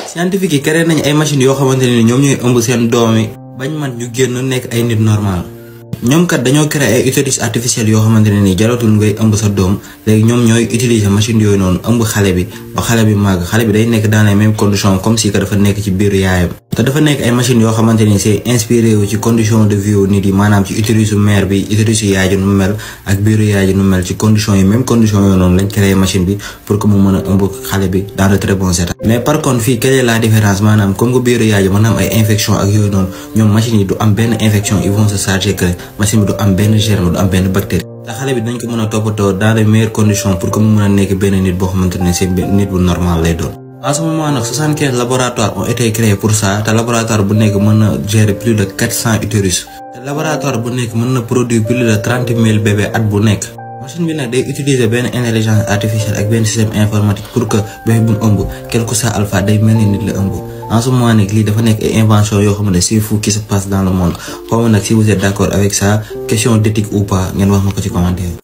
scientifique yi créé nañ ay machines yoo xamante ne ni ñoom ñooy ëmb seen doom yi bañ man ñu génn nekk ay nit normal. ñoom kat dañoo créé ay utérus artificiel yoo xamante ne ni jaratul ngay ëmb sa doom léegi ñoom ñooy utiliser machine yooyu noonu ëmb xale bi ba xale bi màgg xale bi day nekk dans les mêmes conditions comme si que dafa nekk ci biiru yaayam. te dafa nekk ay machines yoo xamante ni c'est inspiré wu ci condition de vie nit yi maanaam ci utérusu mère bi utérusu yaay ji nu mel ak biiru yaay ji nu mel ci conditions yi même conditions yooyu noonu lañ créé machine bi pour que mu mën a ëmb xale bi dans de très bons états. mais par contre fii quelle est la différence maanaam comme que biiru yaay ji mën na am ay infection ak yooyu noonu ñoom machine yi du am benn infection ils vont se charger que machine bi du am benn germe du am benn bactérie. te xale bi dañ ko mën a toppatoo dans les meilleures conditions pour que mu mën a nekk benn nit boo xamante ne c'est nit bu normal lay doon. en ce moment nag 75 laboratoires ont été créés pour ça te laboratoire bu nekk mën na gérer plus de 400 utérus. te laboratoire bu nekk mën na produire plus de 30 000 bébés at bu nekk. machine bi nag day utiliser benn intelligence artificielle ak benn système informatique pour que bébé bu mu ëmb quel que soit alpha day mel ni nit la ëmb. en ce moment nag lii dafa nekk ay invention yoo xam ne c'est fou qui se passe dans le monde xaw ma nag si vous êtes d'accord avec ça question d'éthique ou pas ngeen wax ma ko ci commentaire.